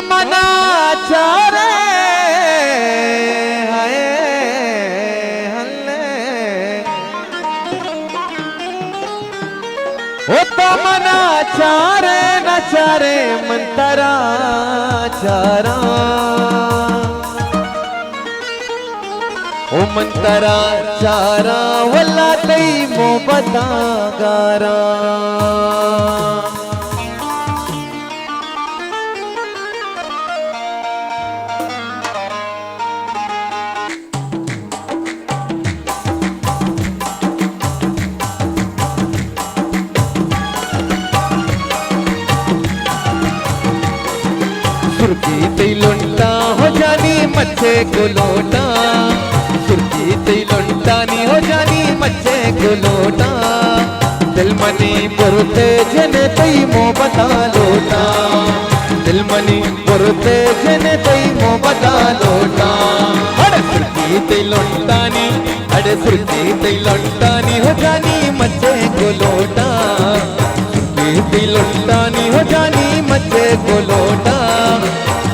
منا چارے ہائے ہلے، او تو منا چارے نہ چارے من ترا چاراں، او من ترا چاراں واللہ تئی محبتاں گاراں۔ سرکی تئی لنٹاں ہو جانی مچے کو لوٹاں، سرکی تئی لنٹانی ہو جانی مچے کو لوٹاں۔ دل منی برتے جنے تئی محبتا لوٹاں، دل منی برتے جنے تئی محبتا لوٹاں۔ اڑے سرکی تئی لنٹانی، اڑے سرکی تئی لنٹانی ہو جانی مچے کو لوٹاں، سرکی تئی لنٹانی ہو جانی مچے کو لوٹاں۔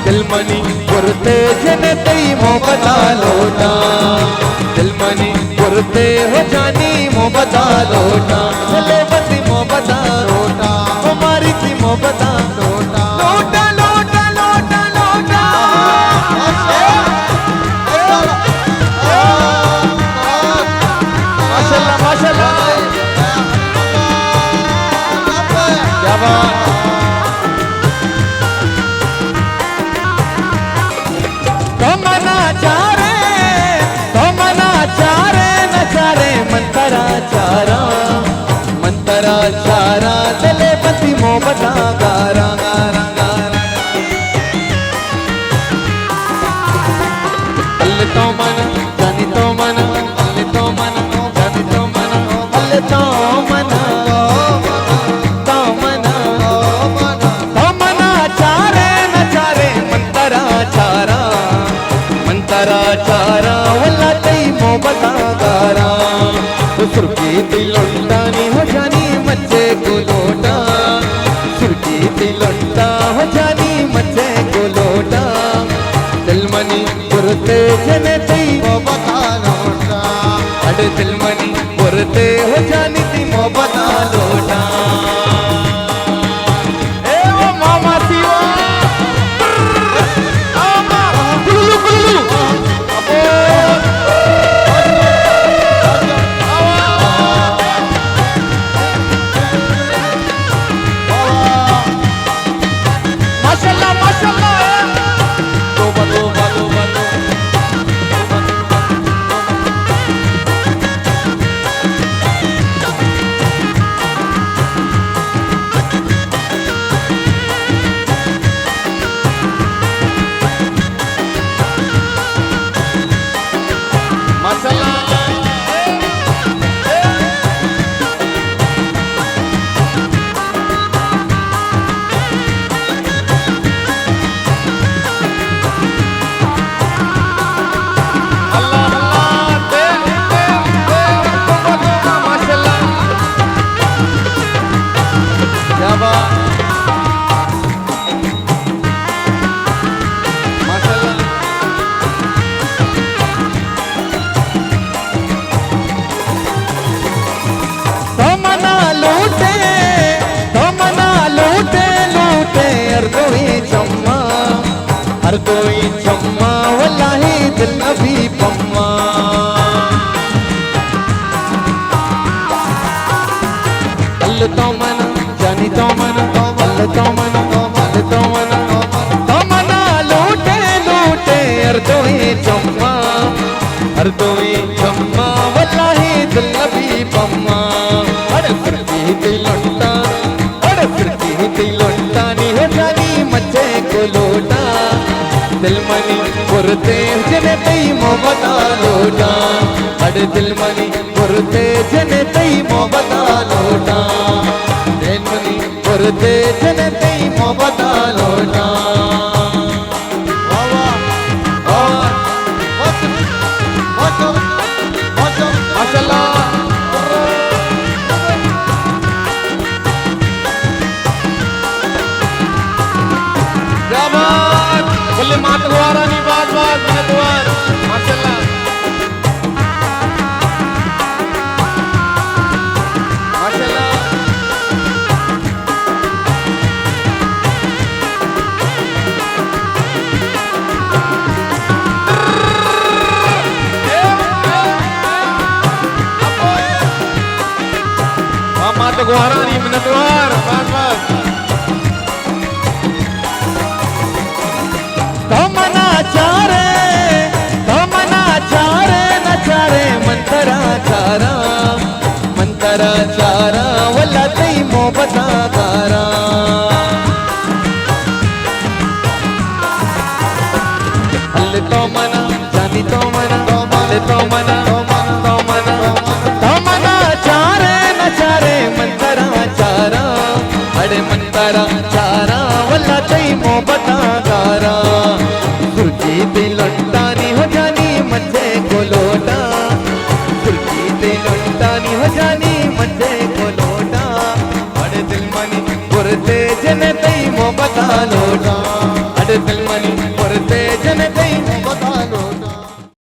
دل منی برتے جنے تئی محبتا لوٹاں، دل منی برتے ہو جانی محبتا لوٹاں، بھلے بندی محبتا لوٹاں، ہماری کی محبتا لوٹاں، لوٹاں، لوٹاں، لوٹاں، لوٹاں۔ ماشاءاللہ، ماشاءاللہ۔ کیا بات۔ تو منا چارے، تو منا چارے نہ چارے من ترا چاراں، من ترا چاراں، دلے بندی محبتا گاراں، گاراں، گاراں۔ اللہ تو منا، جانی تو منا، اللہ تو منا، جانی تو منا، اللہ تو منا۔ تو منا، تو منا چارے نہ چارے من ترا چاراں، من ترا چاراں، واللہ تئی محبتا گاراں۔ او سرکی تئی لنٹانی ہو جانی مچے کو لوٹاں، سرکی تئی لنٹاں ہو جانی مچے کو لوٹاں۔ دل منی برتے جنے تئی محبتا لوٹاں، اڑے دل منی برتے ہو جانی تئی محبتا لوٹاں۔ اے او ماما سیوا۔ آما۔ کلو، کلو۔ ابو۔ ماشاءاللہ، ماشاءاللہ۔ توبہ، توبہ، توبہ، توبہ۔ ماشاءاللہ۔ اللہ، اللہ، دے، دے، دے، ماشاءاللہ۔ کیا بات۔ ماشاءاللہ۔ تو منا لوٹے، تو منا لوٹے، لوٹے ہر دوئی چما، ہر دوئی چما، واللہ دل نبی پما۔ اللہ تو منا، جانی تو منا، اللہ تو منا، اللہ تو منا، تو منا لوٹے، لوٹے ہر دوئی چما۔ ہر دوئی چما واللہ دل نبی پما۔ اڑے سرکی تئی لنٹا، اڑے سرکی تئی لنٹانی ہو جانی مچے کو لوٹا۔ دل منی پرتے جنے تئی محبتا لوٹا۔ اڑے دل منی پرتے جنے تئی محبتا لوٹا۔ دل منی پرتے جنے تئی محبتا لوٹا۔ واہ واہ، واہ واہ۔ ماشاءاللہ۔ کیا بات۔ کل مات گوارانی باز باز منتوار۔ ماشاءاللہ۔ ماشاءاللہ۔ ہاں، مات گوارانی منتوار، بس، بس۔ تو منا چارے، تو منا چارے، نہ چارے، من ترا چاراں، من ترا چاراں، واللہ تئی محبت ءَ گاراں۔ ہلے تو منا، جانی تو منا، ہلے تو منا، تو منا، تو منا چارے نہ چارے، من ترا چاراں، اڑے من ترا چاراں، واللہ تئی محبت ءَ گاراں۔ سرجی تئی لنٹانی ہو جانی مچے کو لوٹاں، سرجی تئی لنٹانی ہو جانی مچے کو لوٹاں، اڑے دل منی برتے جن تئی محبت ءَ لوٹاں۔